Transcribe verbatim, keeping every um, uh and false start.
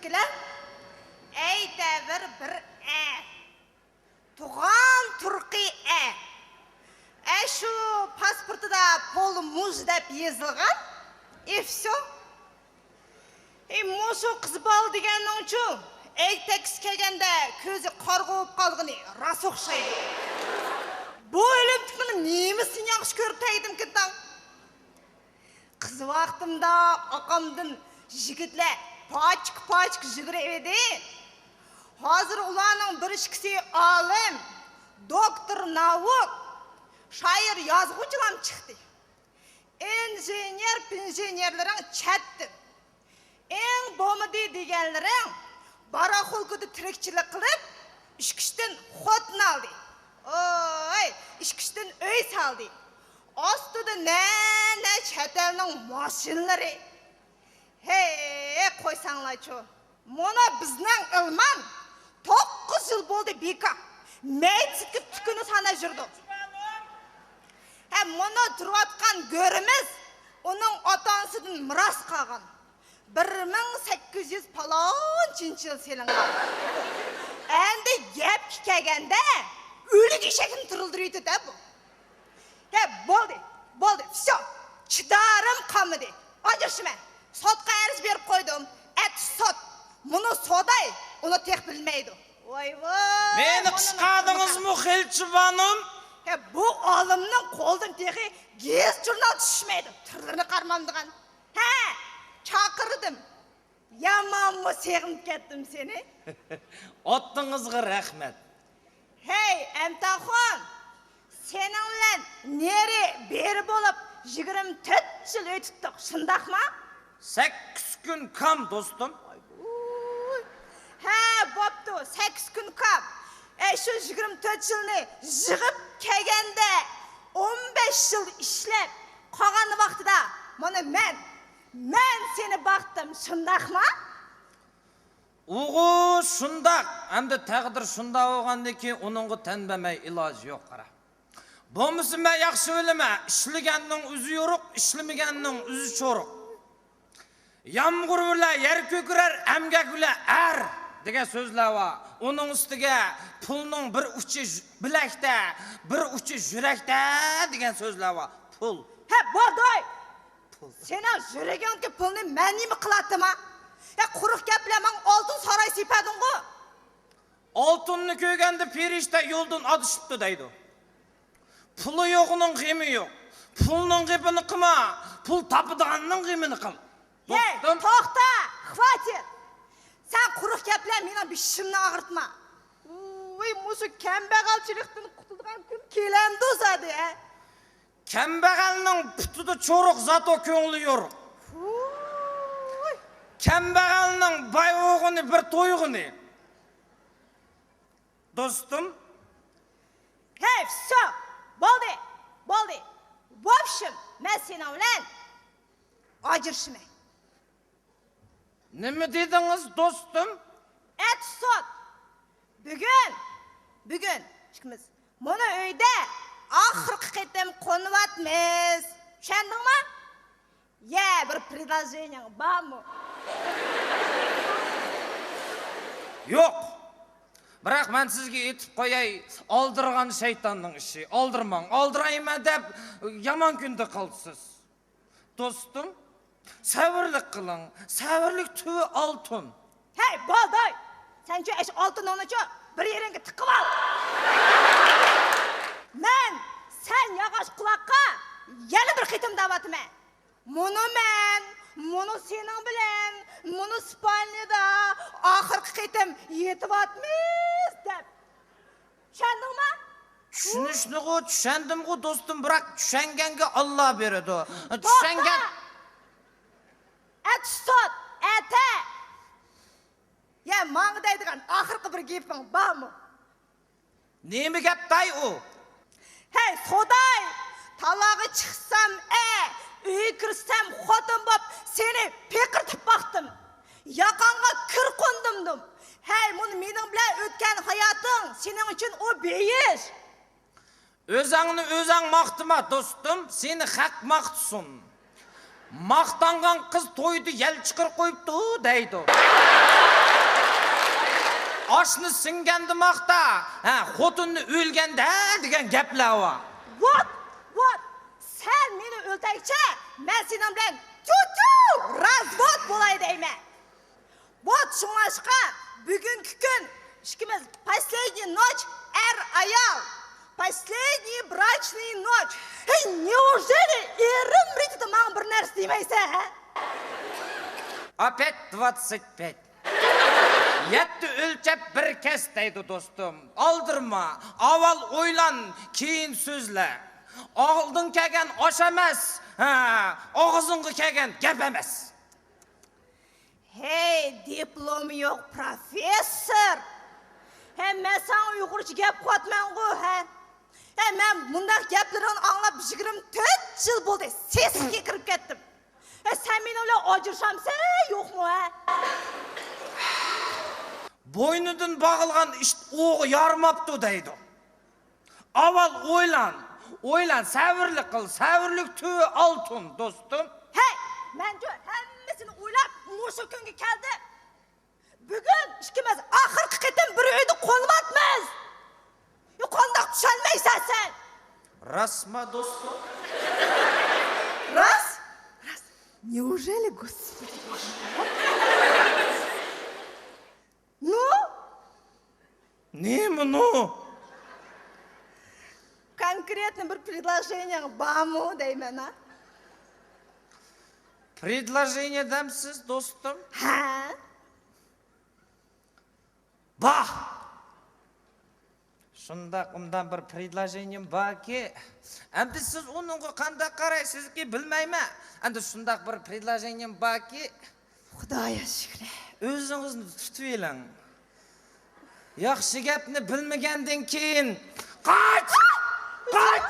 كېلە. ئەي دەۋر بىر ئە. تۇغان تۇرقى ئە. ئە شۇ پاسپورتىدا پول مۇژ دەپ يېزىلغان. ئى ۋسيو. ئى مۇشۇ قىز بالا دېگەننىڭچۇ، ئەيتەكسى كەلگەندە كۆزى قارىغۇ بولۇپ قالغىنى راست ئوخشايدۇ. بۇ ئۆلۈمتۈكنىڭ نېمىسىنى ياخشى كۆرۈپ تەگدىمكىن تاڭ؟ قىز ۋاقتىمدا ئاقامدىن يىگىتلەر پاچىكا-پاچىكا يۈگۈرۈۋىدى. ھازىر ئۇلارنىڭ بىر ئىككىسى ئالىم، دوكتور ناۋۇك، شائىر، يازغۇچىلام چىقتى. ئىنژېنېر-پىنژېنېرلىرىڭ چەتتىن. ئەڭ بولمىدى دېگەنلىرىڭ باراخولكىدا تىرىكچىلىك قىلىپ، ئىككى-ئۈچتىن خوتۇن ئالدى. ئوي، ئىككى-ئۈچتىن ئۆي سالدى. ئاستىدا نە-نە چەت ئەلنىڭ ماشىنىلىرى. ھەي، قويساڭلارچۇ. مانا بىزنىڭ ئىلمان توققۇز يىل بولدى بىكار. مەيدىسىدىكى تۈكىنى ساناپ يۈرىدۇ. ھە، مانا تۇرۇۋاتقان گۆرىمىز ئۇنىڭ ئاتا-ئانىسىدىن مىراس قالغان. بىر مىڭ سەككىز يۈز پالانچىنچى يىل سېلىنغان. ئەمدى گەپكە كەلگەندە، ئۆلۈك ئېشەكنى تىرىلدۈرۈۋېتىدۇ-دە بۇ. ھە، بولدى، بولدى، ۋسيو، چىدارىم قالمىدى. ئاجرىشىمەن. سوتقا ئەرز بېرىپ قويدۇم. ئەتىسى سوت. مۇنۇ سوداي، ئۇنى تېخى بىلمەيدۇ. ۋاي، ۋاي، مېنى قىچقاردىڭىزمۇ، خېلچى خانىم؟ ھە، بۇ ئالىمنىڭ قولىدىن تېخى گېزىت-ژۇرنال چۈشمەيدۇ. تۈرلىرىنى قارىمامدىغان. ھە، چاقىردىم. يامانمۇ سېغىنىپ كەتتىم سېنى. ئوتتىڭىزغا رەھمەت. ھەي، ئەمتاخۇن، سېنىڭ بىلەن نېرى بېرى بولۇپ يىگىرمە تۆت يىل ئۆتۈپتۇق، شۇنداقما؟ سەككىز كۈن كام، دوستۇم. ھە، بوپتۇ، سەككىز كۈن كام. ئەي، شۇ يىگىرمە تۆت يىلنى يىغىپ كەلگەندە، ئون بەش يىل ئىشلەپ، قالغان ۋاقتىدا مانا مەن، مەن سېنى باقتىم، شۇنداقما؟ ئۇغۇ شۇنداق، ئەمدى تەقدىر شۇنداق بولغاندىكىن ئۇنىڭغا تەن بەرمەي ئىلاجى يوق، قارا. بولمىسا مەن ياخشى بىلىمەن، ئىشلىگەننىڭ ئۆزى يورۇق، ئىشلىمىگەننىڭ ئۆزى چورۇق. يامغۇر بىلەن يەر كۆكىرەر، ئەمگەك بىلەن ئەر دېگەن سۆزلەر بار. ئۇنىڭ ئۈستىگە پۇلنىڭ بىر ئۇچى ژ-، بىلەكتە، بىر ئۇچى يۈرەكتە دېگەن سۆزلەر بار. پۇل. ھە، بولدى! پۇل. سېنىڭ يۈرىكىڭدىكى پۇلنى مەن نېمە قىلاتتىم ھە؟ ھە، قۇرۇق گەپ بىلەن ماڭا ئالتۇن ساراي سېپەدىڭغۇ؟ ئالتۇننى كۆرگەندە پېرىشتە يولدىن ئادىشىپتۇ دەيدۇ. پۇلى يوقنىڭ غېمى يوق. پۇلنىڭ غېپىنى قىلما، پۇل تاپىدىغاننىڭ غېمىنى قىل. ھەي، دوستۇم. توختا، خۋاتىت! سەن قۇرۇق گەپ بىلەن مېنىڭ بېشىمنى ئاغرىتما. ۋۇي، مۇشۇ كەمبەغەلچىلىكتىن قۇتۇلىدىغان كۈن كېلەمدۇ زادى، ھە؟ كەمبەغەلنىڭ پۇتىدا چورۇق، زاتو كۆڭلى يورۇق. ۋۇي. كەمبەغەلنىڭ باي بولغىنى بىر تويغىنى. دوستۇم. ھەي، ۋسيو! بولدى، بولدى. ۋوبشېم، مەن سېنىڭ بىلەن ئاجرىشىمەن. نېمە دېدىڭىز، دوستۇم؟ ئەتىسى سوت. بۈگۈن، بۈگۈن ئىككىمىز مانا ئۆيدە ئاخىرقى قېتىم قونۇۋاتىمىز. چۈشەندىڭمۇ؟ يە، بىر پرېدلوژېنىيەڭ بارمۇ؟ يوق. بىراق مەن سىزگە ئېيتىپ قوياي، ئالدىرىغان شەيتاننىڭ ئىشى. ئالدىرىماڭ، ئالدىرايمەن دەپ يامان كۈندە قالىسىز. دوستۇم، سەۋرلىك قىلىڭ. سەۋرلىك تۈۋى ئالتۇن. ھەي، بولدى! سەنچۇ ئەشۇ ئالتۇنۇڭنىچۇ بىر يېرىڭگە تىقىۋال! مەن سەن ياغاچ قۇلاققا يەنە بىر قېتىم دەۋاتىمەن. مۇنۇ مەن، مۇنۇ سېنىڭ بىلەن مۇنىسىپالنىيدا ئاخىرقى قېتىم يېتىۋاتىمىز دەپ. چۈشەندىڭمۇ؟ چۈشىنىشنىغۇ چۈشەندىمغۇ دوستۇم، بىراق چۈشەنگەنگە ئاللا بېرىدۇ. توختا! چۈشەنگەن. ئەتە سوت، ئەتە! يە، ماڭا دەيدىغان ئاخىرقى بىر گېپىڭ بارمۇ؟ نېمە گەپتاي ئۇ؟ ھەي، سوداي! تالاغا چىقسام ئە، ئۆيگە كىرسەم خوتۇن بوپ، سېنى پېقىرتىپ باقتىم. ياقاڭغا كىر قوندۇردۇم. ھەي، مۇنۇ مېنىڭ بىلەن ئۆتكەن ھاياتىڭ سېنىڭ ئۈچۈن ئۇ بېيىش. ئۆزەڭنى ئۆزەڭ ماختىما، دوستۇم، سېنى خەق ماختىسۇن. ماختانغان قىز تويدا يەل چىقىرىپ قويۇپتۇ دەيدۇ. ئاشنى سىڭگەندە ماختا، ھە، خوتۇننى ئۆلگەندە دېگەن گەپلەر بار. ۋوت، ۋوت، سەن مېنى ئۆلتۈرگۈچە، مەن سېنىڭ بىلەن تيۇ-تيۇ، رازۋود بولاي دەيمەن. ۋوت، شۇڭلاشقا بۈگۈنكى كۈن ئىككىمىز последний ночь، ئەر-ئايال. Последний брачный ночь. ھەي، неужели ئېرىم رېتىدا ماڭا بىر نەرسە دېمەيسەن، ھە؟ ئاپەت دواتسىت پەت. يەتتە ئۆلچەپ بىر كەس دەيدۇ دوستۇم. ئالدىرىما، ئاۋۋال ئويلان، كېيىن سۆزلە. ئالدىڭ كەلگەن ئاش ئەمەس، ھە، ئاغزىڭغا كەلگەن گەپ ئەمەس. ھەي، دىپلومى يوق پروفېسسور! ھە، مەن ساڭا ئۇيغۇرچە گەپ قىلىۋاتىمەنغۇ، ھە؟ ھە، مەن مۇنداق گەپلىرىڭنى ئاڭلاپ يىگىرمە تۆت يىل بولدى، سېسىققا كىرىپ كەتتىم. ھە، سەن مېنىڭ بىلەن ئاجرىشامسەن يوقمۇ، ھە؟ بوينىدىن باغلىغان ئىت ئوغا يارىماپتۇ دەيدۇ. ئاۋۋال ئويلان، ئويلان، سەۋرلىك قىل، سەۋرلىك تۈۋى ئالتۇن، دوستۇم. ھەي، مەنچۇ ھەممىسىنى ئويلاپ مۇشۇ كۈنگە كەلدىم. بۈگۈن ئىككىمىز ئاخىرقى قېتىم بىر ئۆيدە قونۇۋاتىمىز. يا، قانداق چۈشەنمەيسەن سەن؟ راستما، دوستۇم؟ راست، راست. Неужели, господи боже мой? Ну? نېمە نو؟ Конкретно بىر پرېدلوژېنىيەڭ بارمۇ دەيمەن، ھە؟ پرېدلوژېنىيە دەمسىز، دوستۇم؟ ھە. بار. شۇنداق ئوبدان بىر پرېدلوژېنىيەم باركى، ئەمدى سىز ئۇنىڭغا قانداق قارايسىزكى بىلمەيمەن. ئەمدى شۇنداق بىر پرېدلوژېنىيەم باركى، خۇدايا شۈكرى. ئۆزىڭىزنى تۇتۇۋېلىڭ. ياخشى گەپنى بىلمىگەندىن كېيىن، قاچ! قاچ!